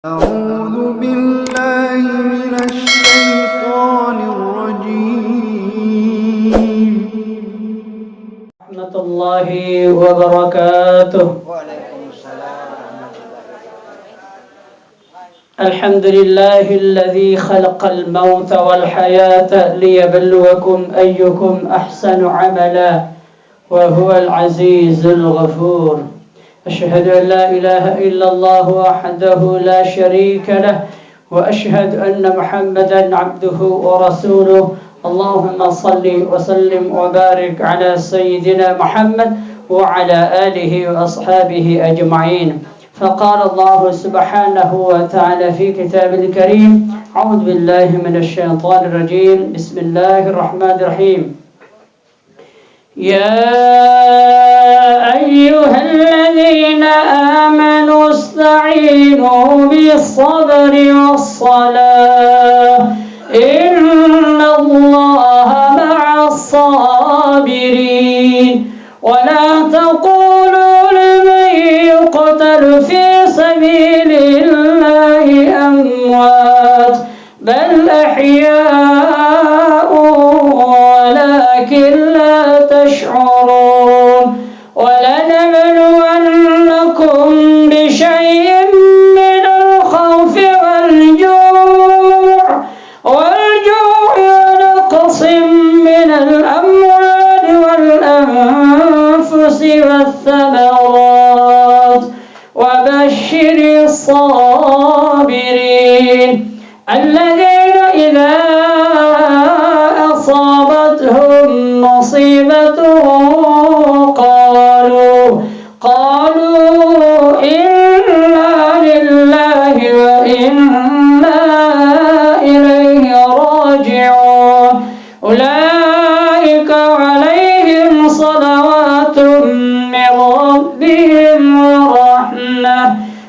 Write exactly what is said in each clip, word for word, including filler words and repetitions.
أعوذ بالله من الشيطان الرجيم. ورحمة الله وبركاته. الحمد لله الذي خلق الموت والحياة ليبلوكم أيكم أحسن عملا وهو العزيز الغفور. أشهد أن لا إله إلا الله وحده لا شريك له، وأشهد أن محمدا عبده ورسوله. اللهم صل وسلم وبارك على سيدنا محمد وعلى آله وأصحابه أجمعين. فقال الله سبحانه وتعالى في كتاب الكريم: أعوذ بالله من الشيطان الرجيم. بسم الله الرحمن الرحيم. يا أيها الذين آمنوا استعينوا بالصبر والصلاة، إن الله مع الصابرين. ولا تقولوا لمن يقتل في سبيل الله أموات، بل أحياء ولكن لا تشعرون. ولنبلونكم بشيء من الخوف والجوع، والجوع ونقص من الأموال والأنفس والثمرات، وبشر الصابرين الذين إذا أصابتهم مصيبة قالوا، قالوا إنا لله وإنا إليه راجعون. أولئك عليهم صلوات من ربهم ورحمة،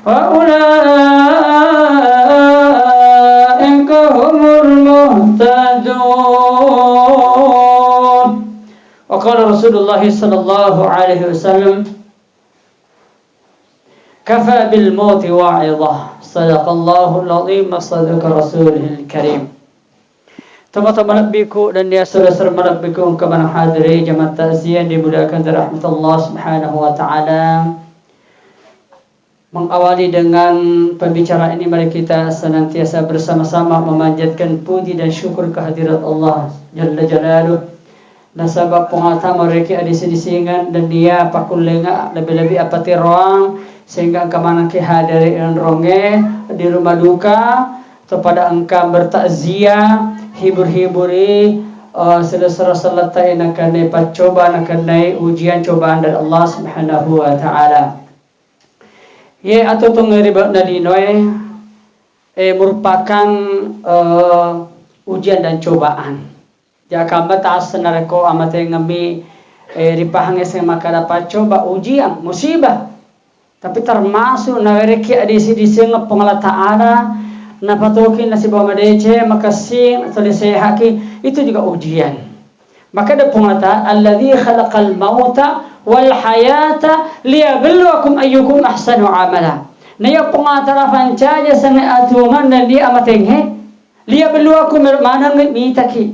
وأولئك هم المهتدون. وقال رسول الله صلى الله عليه وسلم: كفى بالموت واعظة. صدق الله العظيم وصدق رسوله الكريم. Tomatoa malebbiku nennia saudara-saudara malebbiku, engka maneng hadiri jamaah takziah yang dimuliakan oleh rahmat Allah Subhanahu wa Ta'ala. Mengawali dengan pembicaraan ini, mari kita senantiasa bersama-sama memanjatkan puji dan syukur kehadirat Allah Jalla Jalaluh. Nasaba Puang Allah Ta'ala marekki adisi-disingeng nennia pakkullengnga, lebbi-lebbi apatiroang, sehingga engka manengki hadiri enrongnge di rumah duka, atau pada engka bertakziah, hibur-hiburi, eh, saudara-saudara selletta e nakenna paccoba, nakenna ujian cobaan dari Allah Subhanahu wa Ta'ala. Ye atuotuongeng ri bainna linoe, eh, merupakan, eh, ujian dan cobaan. Jaka meta asenna rekko amatengemmi, eh, ripahangngi seng makkeda paccoba, ujian, musibah. Tapi termasuk nawerekki adisi-disingeng Puang Allah Ta'ala, napatoki nasibawa madeceng, makessing, tuli sehaki, itu juga ujian. Makkeda Puang Allah Ta'ala, "Alladzi khalaqal mauta wal hayata liyabluwakum ayyukum ahsanu amala." Naiya Puang Allah Ta'ala pancaji sengnge atuongenna di amatengnge, liyabluwakum, maneng mitaki.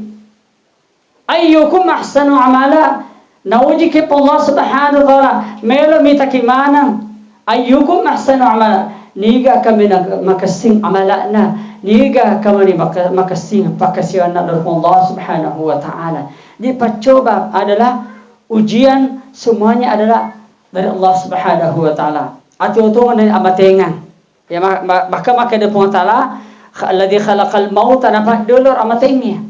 Ayyukum ahsanu amala. Naujiki Puang Allah Subhanahu wa Ta'ala, melo mitaki maneng. Ayyukum ahsanu amala. Niga kami na-, makessing amala'na. Niga kami maka-, makessing pakkasiwianna dari Allah Subhanahu wa Ta'ala. Jadi paccoba adalah ujian, semuanya adalah dari Allah Subhanahu wa Ta'ala. Atuo-tuongeng amatengnge. Ya, ma-, ma-, maka makkeda Puang Ta'ala, kha-, alladzi khalaqal mauta, napaddolo amatengnge.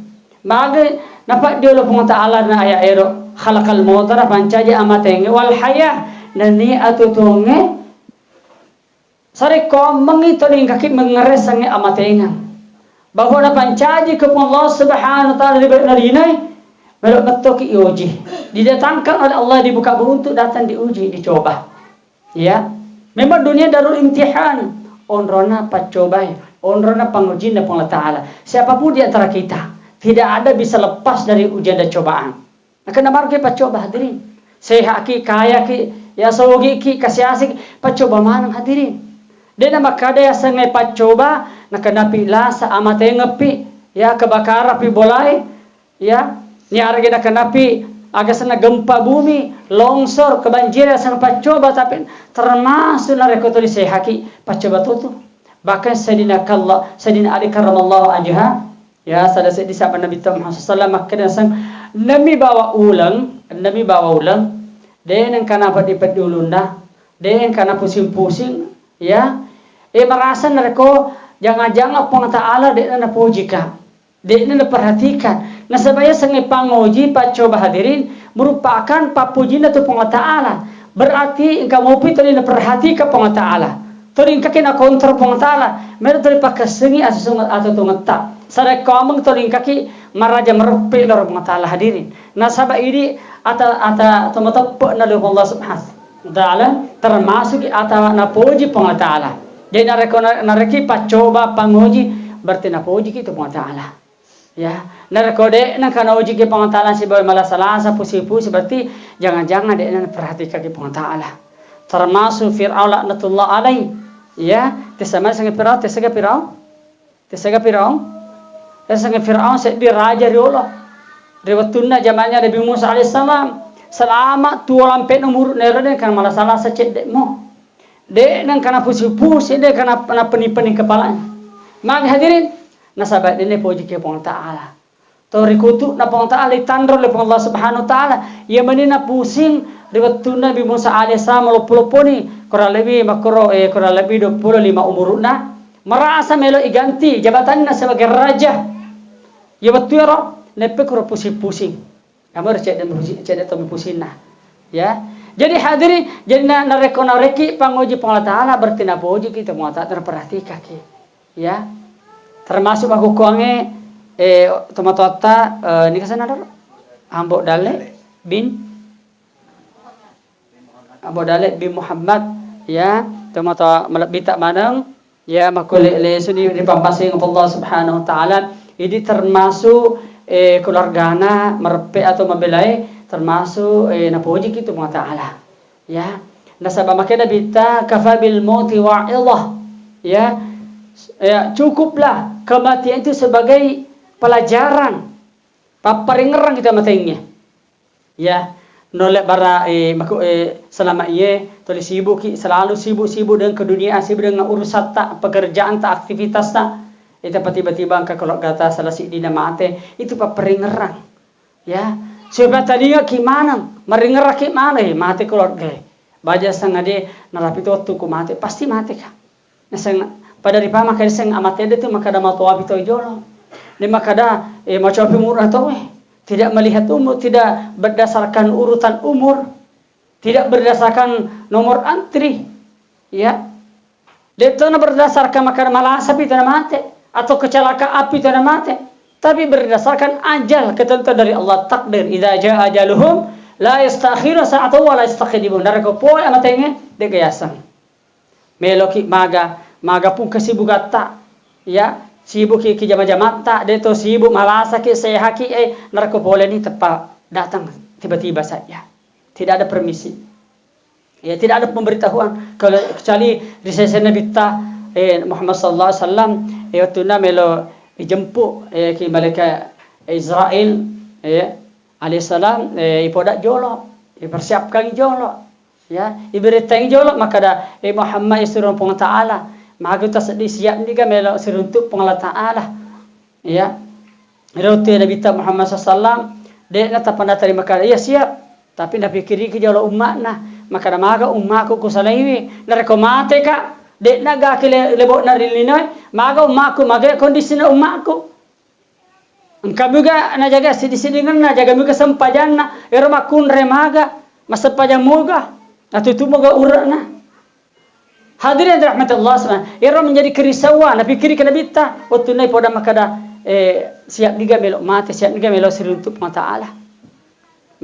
Maga napaddolo Puang Ta'ala na ayat ero, khalaqal mauta, napancaji amatengnge, wal hayah, nennia atuo-tuongnge, sarekkoammengngi toni engkaki mengngeresangnge amatengeng. Bahwa napancaji ke Puang Allah Subhanahu wa Ta'ala ri bainna linoe, melo mettoki iuji. Didatangkan oleh Allah, dibuka buku untuk datang diuji, dicoba. Ya, memang dunia darul imtihan, onrona paccobai, onrona pangujinna Puang Allah Ta'ala. Siapapun di antara kita, tidak ada bisa lepas dari ujian dan cobaan. Nakenna maroki paccoba, hadirin. Sehaki, kayaki, ya sogiki, kasiasiki, paccoba maneng, hadirin. De'na makkada yasengnge paccoba, nakenapi lasa, amatengeppi, ya, kebakarapi bolae, ya, niarege nakenapi agasenna gempa bumi, longsor, kebanjiran, yasengnge paccoba, tapi termasuk narekko tuli sehaki, paccoba tutu. Bahkan Sayyidina Kalla, Sayyidina Ali karramallahu wajha, ya, sada seddi sahabat Nabi Muhammad sallallahu alaihi wasallam, makkeda naseng, nami bawa uleng, nami bawa uleng, de nengka napeddi-peddi ulunna, de nengka napusing-pusing, ya. E, merasa narekko jangan-jangan Puang Ta'ala de'na napojika, de'na naperhatikan. Nasaba yasengnge pangoji, paccoba, hadirin, merupakan pappojinna tu Puang Ta'ala. Berarti engka mopi tuli naperhatikan Puang Ta'ala. Tuli engkaki nakontrol Puang Ta'ala. Melo tuli pakessengi asusunge-, atutungetta. Sarekko ameng tuli engkaki maraja mereppe lao ri Puang Ta'ala, hadirin. Nasaba idi ata, ata tomateppe'na lao ri Allah Subhanahu wa Ta'ala, termasuk ata napoji Puang Ta'ala. Jadi narekko na-, narekki paccoba, pangoji, berarti napojiki tu Puang Ta'ala. Ya, narekko de nengka naujiki Puang Ta'ala sibawa malasa-lasa, pusi-pusi, berarti jangan-jangan de naperhatikaki Puang Ta'ala. Termasuk Fir'aun laknatullah alaih. Ya, tessa maneng sengnge Fir'aun, tessega Fir'aun? Tessega Fir'aun? Yasengnge Fir'aun seddi raja riolo. Ri wettunna jamannya Nabi Musa alaihissalam, selama tuo lampe'na umuru'na ero de nengka malasa-lasa cedde'mo. De nengka napusi-pusi, de nengka nap-, nappening-pening kepalanya. Magi, hadirin? Nasaba de napojiki Puang Ta'ala. To ri kutu'na Puang Ta'ala, itanro le Puang Allah Subhanahu wa Ta'ala. Iya mani napusing ri wettunna Nabi Musa alaihissalam maloppo-lopponi, kurang lebih makkoro, eh, kurang lebih dua puluh lima umuru'na. Merasa melo iganti jabatanna sebagai raja. Iya wettu ero, neppe kuro pusing-pusing. Kamu harus cedde musi-, cedde to mupusinna. Ya. Jadi, hadirin, jadi na-, narekko narekki pangoji Puang Allah Ta'ala, berarti napojiki tu Puang Allah Ta'ala, perhatikaki. Ya. Termasuk makkukkuangnge, eh, tomatoatta, eh, ini kesana dulu. Ambo Dale bin, Ambo Dale bin Muhammad, ya, tomatoa malebbita maneng, ya, makkulle lesu di, ripammaseng Allah Subhanahu wa Ta'ala. Idi termasuk, eh, keluargana mereppe atau mabelai, termasuk, eh, napojiki tu Puang Ta'ala. Ya. Nasaba makkeda Nabitta, "Kafa bil mauti wa'idhah." Ya. Ya, cukuplah kematian itu sebagai pelajaran. Papparingerang kita matengnya. Ya, nolle bara, eh, maku-, eh, selama iye tuli sibuki, selalu sibuk-sibuk dengan keduniaan, sibuk dengan urusatta, pekerjaanta, aktivitasta. Ita pa tiba-tiba engka keluargata salah siddina mate, itu papparingerang. Ya, supaya tadingaki maneng, maringeraki maneng, eh, mate keluarga. Baja sangade narapi to wettuku mate, pasti mate ka. Naseng pada ripamaka naseng amate de tu makkada matoapi to jolo. De makkada, eh, macoapi umur atau, eh, tidak melihat umur, tidak berdasarkan urutan umur, tidak berdasarkan nomor antri. Ya. De'tona berdasarkan makkada malasapi tona mate atau kecelakaan pi tona mate, tapi berdasarkan ajal, ketentuan dari Allah, takdir. Idza jaa ajaluhum la yastakhiruna sa'atan wa la yastaqdimun. Narekko pole amatenge, de gayasang. Meloki maga, maga pung kesibukatta, ya, sibuki ki jama-jamatta, de to sibuk, malasaki, sehaki, eh, narekko poleni teppa datang tiba-tiba saja. Tidak ada permisi. Ya, tidak ada pemberitahuan. Kalau kecuali ri sese Nabitta, eh, Muhammad sallallahu alaihi wasallam, eh, wettunna melo ijemput, eh, ki malaikat Israel, eh, alaihissalam, eh, ipoda jolo, ipersiapkan jolo. Ya, iberittai jolo makkada, eh, Muhammad, isuro Puang Ta'ala, maga taseddi siap niga melo siruntuk Puang Allah Ta'ala. Ya. Ero tu Nabitta Muhammad sallallahu alaihi wasallam, de na tappa natarima kada, iya siap. Tapi napikiriki jolo umma'na, makkada maga ummaku kusalaiwi. Narekko mate ka, de na gaki le-, lebo'na ri linoe, maga ummaku, maga kondisina ummaku. Engka muga najaga siddi-siddingenna, jaga muga sempajanna, ero makkunrai maga, massempajang moga, natutu moga ure'na. Hadirin rahmatullah subhanahu, ero menjadi kerisauan, napikiriki Nabitta, wettunna ipoda makkada, eh, siap niga melo mate, siap niga melo siruntuk Puang Ta'ala.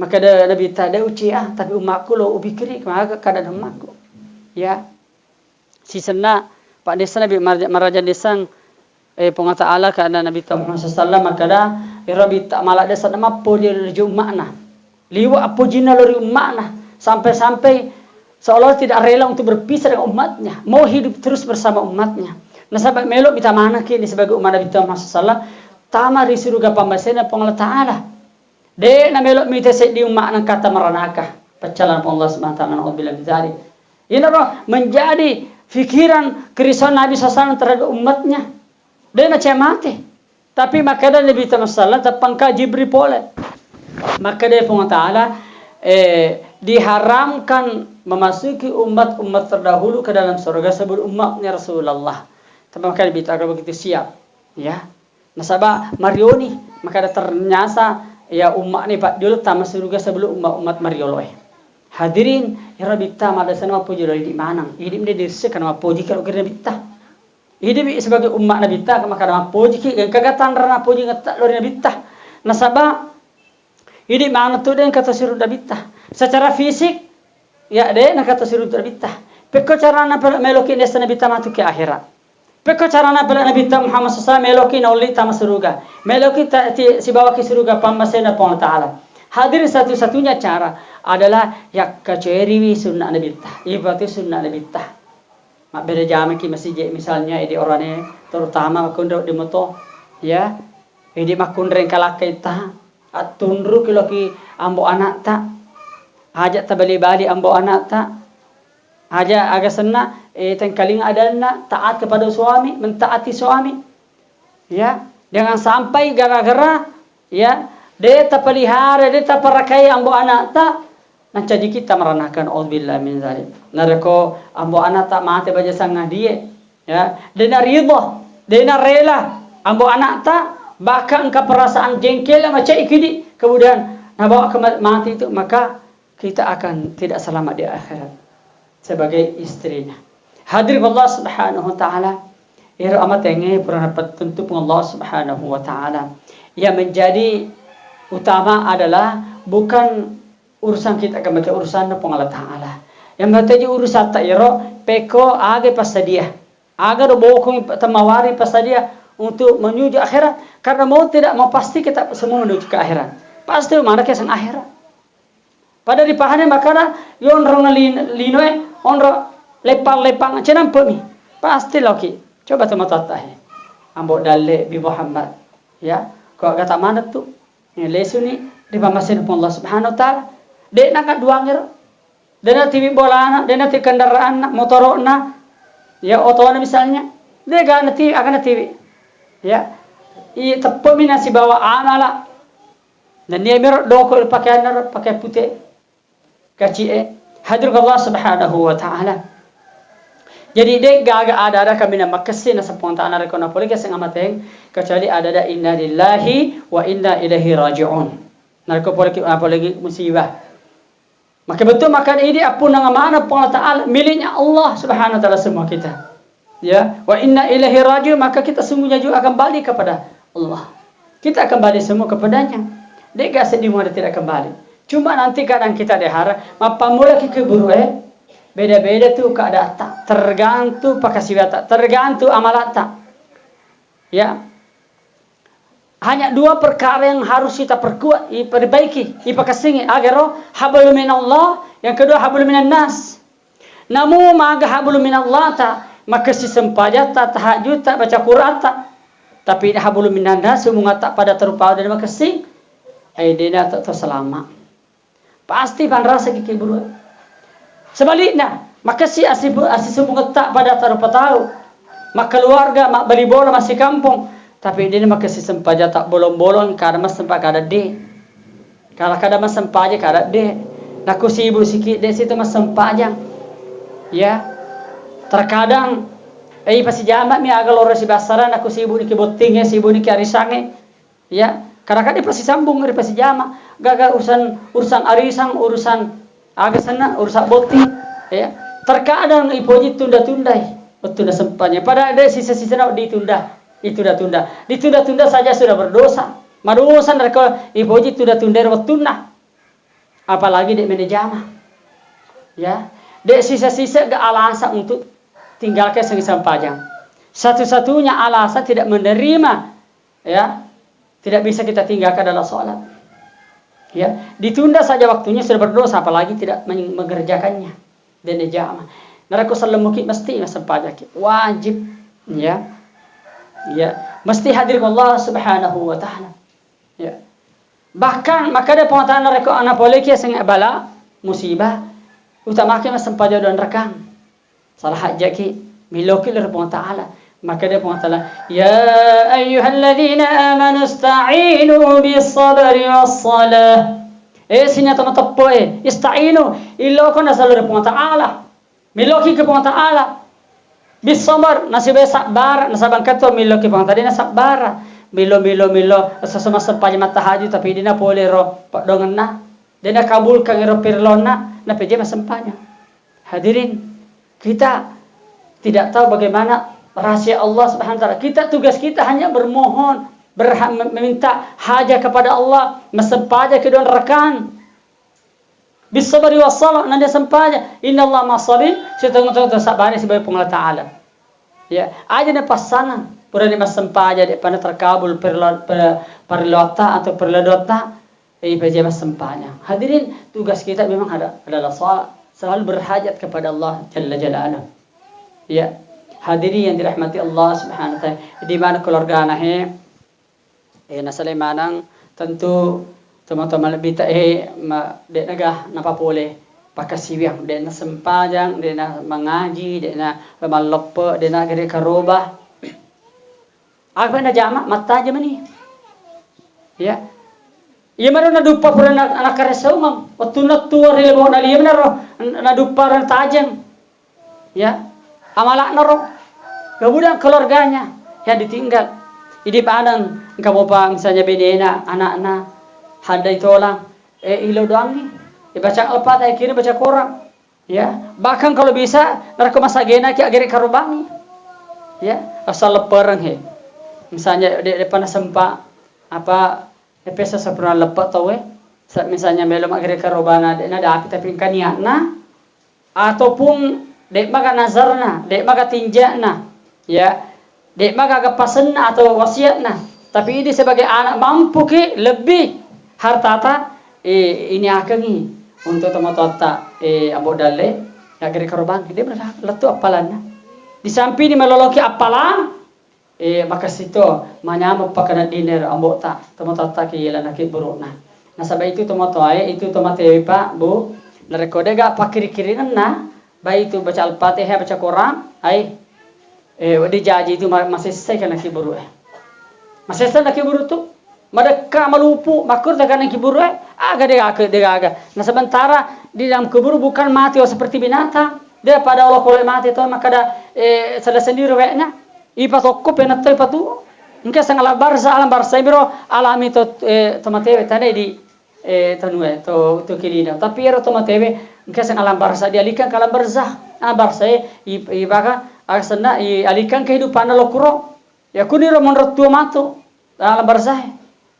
Makkada Nabitta, de uci ah, tapi ummaku lo upikiri, maga kada ummaku. Ya. Sisenna, Pak Desa Nabi mar-, maraja desang, eh, Puang Ta'ala kana Nabitta Muhammad sallallahu alaihi wasallam makkada, ero Nabitta mala desa namappo dia ri umma'na. Liwa appojinna lao ri umma'na, sampai-sampai seolah tidak rela untuk berpisah dengan umatnya, mau hidup terus bersama umatnya. Nasaba melo mita manaki ni sebagai umat Nabi Muhammad sallallahu alaihi wasallam tama ri suruga pammasena Puang Allah Ta'ala. De na melo mita seddi umma'na kata maranaka. Paccalang Puang Allah Subhanahu wa Ta'ala, naudzubillah min dzalik. Inaro menjadi pikiran kerisauan Nabi sallallahu alaihi wasallam terhadap umatnya. De na cemate. Tapi makkeda Nabi Muhammad sallallahu alaihi wasallam, teppangka Jibril pole. Makkeda Puang Ta'ala, eh, diharamkan memasuki umat-umat terdahulu ke dalam surga sebelum umatnya Rasulullah. Tapi makkeda Nabi Ta'ala begitu siap, ya. Nasaba marioni, makkeda ternyata ya umat ni paddiolo tama surga sebelum umat-umat marioloe. Hadirin, ira bitta madasana mappoji lo idi manang. Idi mende dirse kana mappoji kalau kira bitta. Idiwi sebagai umma Nabitta, makkeda mappojiki, engkaga tanra napojingetta lao ri Nabitta. Nasaba, idi maneng tu de engka tau siruntu Nabitta. Secara fisik, ya de engka tau siruntu Nabitta. Pekko carana pela meloki nessa Nabitta matu ke akhirat. Pekko carana pela Nabitta Muhammad sallallahu alaihi wasallam meloki naolli tama suruga. Meloki ta-, ti-, sibawaki suruga pammasena Puang Allah Ta'ala. Hadirin, satu-satunya cara adalah yakkaceriwi sunna Nabitta. Ipatu sunna Nabitta. Mabbere jamaki masijje misalnya, idi orane, terutama makkunrai wedding moto, ya. Idi makkunrai engka lakkaitta, attunruki loki ambo anakta, aja tabali-bali ambo anakta, aja aga senna, eh, tengkalinga adanna, taat kepada suami, mentaati suami. Ya, jangan sampai gara-gara, ya, de tapelihara, de taparakai ambo anakta, nancaji kita maranakan, naudzubillah min dzalik. Narekko ambo anakta mate baja sangadie, ya, de naridho, de narela ambo anakta, bahkan engka perasaan jengkel macai kidi, kemudian nabawa ke ma-, mati itu, maka kita akan tidak selamat di akhirat sebagai istrinya. Hadir Allah Subhanahu wa Ta'ala, ero amatengnge pura napattuntu Puang Allah Subhanahu wa Ta'ala. Yang menjadi utama adalah bukan urusan kita kemate, urusan Puang Allah Ta'ala. Yang menjadi urusan tak ero peko aga passadia, aga do bokong temawari passadia untuk menuju akhirat. Karena mau tidak mau pasti kita semua menuju ke akhirat. Pasti mana kesang akhirat. Pada ripahani makkeda, yonrong lin-, linoe, onro lepang-lepang, cenampemi. Pasti loki. Coba tu matatta he. Ambo dalle bi Muhammad. Ya, ko gata maneng tu. Eh, lesuni ri pammasena Puang Allah Subhanahu wa Ta'ala. De nakaduangero. De natiwi bolana, de natiwi kendaraanna, motoro'na, ya otona misalnya. De ga natiwi, aga natiwi. Ya. I teppemi nasibawa amala. Nennia mero doko pakaianna, pakai pute, kaci'e, hadir Allah Subhanahu wa Ta'ala. Jadi, de gaga ada-ada kaminang makessing naseng Puang Ta'ala narekko napolei keseng amateng, kecuali ada-ada inna lillahi wa inna ilaihi raji'un. Narekko poleki, napoleki musibah. Maka betul, maka ini appunna amana Puang Ta'ala, miliknya Allah Subhanahu wa Ta'ala semua kita. Ya, wa inna ilaihi raji'un, maka kita semuanya juga akan balik kepada Allah. Kita akan balik semua kepadanya. De'ga seddi muada tidak kembali. Cuma nanti kadang kita dehara, mappammula ki kuburu, eh, beda-beda tu keadaanta, tergantung pakasiwata, tergantung amalata. Ya. Hanya dua perkara yang harus kita perkuat, iperbaiki, ipakessingi. Agaro hablum minallah, yang kedua hablum minan nas. Namu maga hablum minallah ta, makessing sempajatta, tahajudta, baca Qur'anta. Tapi hablum minan nas, hubungatta pada terupau dan makessing. Ai dena tak terselama. Pasti panrasaki kiburu. Sebaliknya, makessing asibu-, asisubungetta pada tarupa tau. Makkeluarga, mabbali bola, massikampong. Tapi dena makessing sempajatta, bolong-bolong, kada massempa, kada de. Kala kada massempajang, kada de. Naku sibuk siki, de situ massempajang. Ya. Terkadang, eh, pasijama mi aga loro sibassara, naku sibuk niki bottinge, sibuk niki arisange. Ya, kadang-kadang dipasisambung, dipasijama. Gaga urusan, urusan arisang, urusan aga senna, urusan botting. Ya, terkadang ipoji tunda-tundai. Betul sempanya. Padahal ada sisa-sisa ditunda. Ditunda-tunda. Ditunda-tunda saja sudah berdosa. Madosa narekko ipoji tunda-tunda wettunna. Apalagi de' menejama. Ya, de' sisa-sisa ga alasan untuk tinggalkan seng sempajang. Satu-satunya alasan tidak menerima, ya, tidak bisa kita tinggalkan adalah sholat. Ya, ditunda saja waktunya sudah berdosa, apalagi tidak men-, mengerjakannya. Dena jama. Narekko sellemmuki mesti massempajaki. Wajib. Ya. Ya. Mesti hadir Allah Subhanahu wa Ta'ala. Ya. Bahkan makkeda Puang Ta'ala narekko ana poleki seng bala musibah, utamaki massempajang dua rekang. Salah hajjaki, miloki lero Puang Ta'ala. Makkeda Puang Ta'ala, "Ya ayyuhalladzina amanu ista'inu bis sabri was salah." Eh, sininna to mateppe e, ista'inu, iloko nasallo ri Puang Ta'ala. Miloki ke Puang Ta'ala. Bis sabar, nasaba sabbara, nasaba engka to miloki Puang Ta'ala, dena sabbara. Milo, milo, milo, sesama sempaja mattahajud, tapi dena pole ro peddongenna. Dena kabulkan ro pirlonna, napeje massempajang. Hadirin, kita tidak tahu bagaimana rahasia Allah Subhanahu wa Ta'ala. Kita, tugas kita hanya bermohon, berha-, meminta hajat kepada Allah, massempajang ke dua rekang. Bis sabri was salah, nanda sempajang. Innallaha ma'as sabirin, sitongeng-tongeng sabbara sibawa Puang Allah Ta'ala. Ya, aja na passanna, purani massempajang, de' pada terkabul perlo-, pe-, parelluatta atau perelluatta. Eh, baca massempajang. Hadirin, tugas kita memang ada, adalah sal-, selalu berhajat kepada Allah Jalla Jalaluh. Ya, hadirin yang dirahmati Allah Subhanahu wa Ta'ala, di mana keluargana he, eh, nasalai maneng, tentu tomatoa malebbita he, ma-, de' naga napapole pakkasiwiang, de' nasempajang, de' na mangaji, de' na malleppe, de' na gere karoba. Aga najama, mattajeng mani. Ya. Iya maro naduppa pura na-, nakaresaungeng. Wettunna tuo ri lebo'na limanaro, n-, naduppa ro natajeng. Ya. Amala'na ro. Kemudian keluarganya yang ditinggal. Idi' padang, engka mopa misalnya benena, anakna, handai tolang. Eh, ilo doangi. Eh, baca Al-Fatihah, kirim baca Quran. Ya, bahkan kalau bisa, narekko masagena ki agere karobangi. Ya, asal leppereng he. Misalnya, de-, depa nasempa, apa, epesa sepuluh leppe tau e. Sa-, misalnya melo magere karobana, de' nadapi tapi engka niatna, ataupun de' maga nazarna, de' maga tinja'na. Ya, de' maga pasenna atau wasiatna, tapi idi' sebagai anak mampuki lebbi hartata, eh, iniakengi untuk tomatoatta, eh, Ambo Dalle, ya gere karobang, de' maga lettu appalanna. Di samping di maloloki appalang, eh, makasito manyameng pakana dinner Ambo ta, tomatoatta ki yelana ki burukna. Nasaba itu tomatoae, itu tomatewe, Pak, Bu, narekko de'ga pakkiri-kiringenna, baik itu baca Al-Fatihah, baca Quran, ai, eh, wedding jaji itu ma-, masessai kana kiburu e. Masessai na kiburu tu, madekka malupu, makkuro kana kiburu e, aga de'gaga, de'gaga. Nah, sementara di dalam kubur bukan mati, oh, seperti binatang. Dia pada Allah kalau mati to, maka ada, eh, salah sendiri weknya. Ipa tokko penetto ipa tu. Engka sang alam barza, alam barza biro alami to, eh, tomatewe tandai di eh, tanu e, to, to kilina. Tapi ero tomatewe, engka seng alam barzah, dialihkan ke alam barzah. Alam barzah e, i-, ibaka, asenna, ialihkan kehidupanna lokuro. Ya, kuniro monro tuo matu, alam barzah e.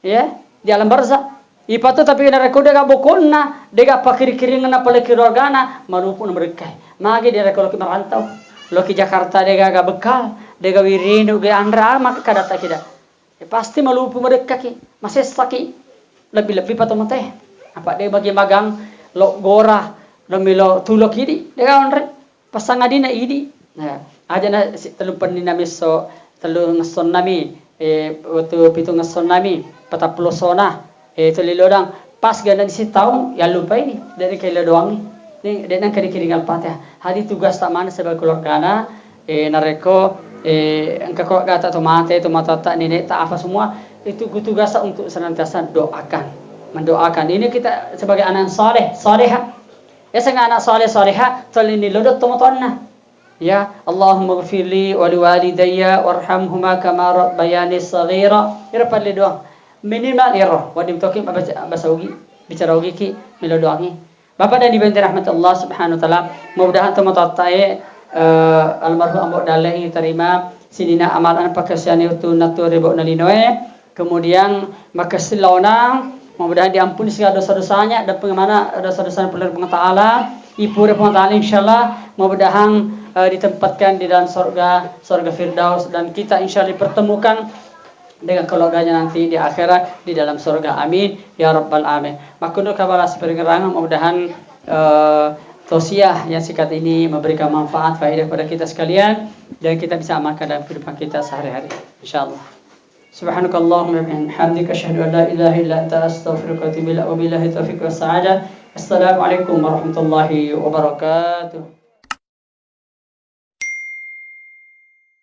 Ya, di alam barzah. Ipatu tapi narekko de'ga bokonna, de'ga pakkiri-kiringenna pale keluargana, malupu na merekkai. Magi de'ga ko loki merantau. Loki Jakarta de'gaga bekal, de'ga wirinu, ge anre, maka kadata kida. Ya, pasti malupu madekkaki, masessaki. Lebbi-lebbi pa tomate. Apa de' bagi magang lo gora, lo milo tulo kidi, de' gaonre. Pasang adina idi. Nah, aja na si-, tellu pennina messo, tellu ngessonnami, eh, wettu pitu ngessonnami, patappulo sona, eh, tuli lodang. Pas gana di sitaung, ya lupa ini, de' ni kelo doangi. Ni, de' nang kiri-kiri ngal Fatihah. Hadi tugas tak mana sebagai keluargana, eh, narekko, eh, engka keluargata tomate, tomatoatta, nenekta, apa semua, itu tugas untuk senantiasa doakan. Mendoakan. Ini kita sebagai anak saleh, salehah. Ya, seng anak saleh, salehah, tolini lodo tomatoanna. Ya, Allahumma ghfirli wa liwalidayya warhamhuma kama rabbayani saghira. Ira palle doang. Minimal iro, wedding toki mabbaca, bahasa Ugi, bicara Ugi ki, melo doangi. Bapak dan Ibu yang dirahmati Allah Subhanahu wa Ta'ala, mudah-mudahan tomatoatta e, eh, almarhum Ambo Dalle ini terima, sinina amalan pakasiani utu natu ribo nalinoe, kemudian makasih laona, mudah-mudahan diampuni segala dosa-dosanya dan bagaimana dosa-dosa yang pernah Puang Ta'ala, ipure Puang Ta'ala, insyaallah, mudah-mudahan, eh, ditempatkan di dalam surga, surga Firdaus, dan kita insyaallah dipertemukan dengan keluarganya nanti di akhirat di dalam surga. Amin ya rabbal alamin. Makkuno kabala siparingerang, mudah-mudahan, eh, tausiah yang singkat ini memberikan manfaat, faedah kepada kita sekalian, dan kita bisa amalkan dalam kehidupan kita sehari-hari, insyaallah. Subhanakallahumma wa bihamdika, asyhadu an la ilaha illa anta, astaghfiruka wa atubu ilaik. Wabillahi taufiq was sa'adah. Assalamualaikum warahmatullahi wabarakatuh.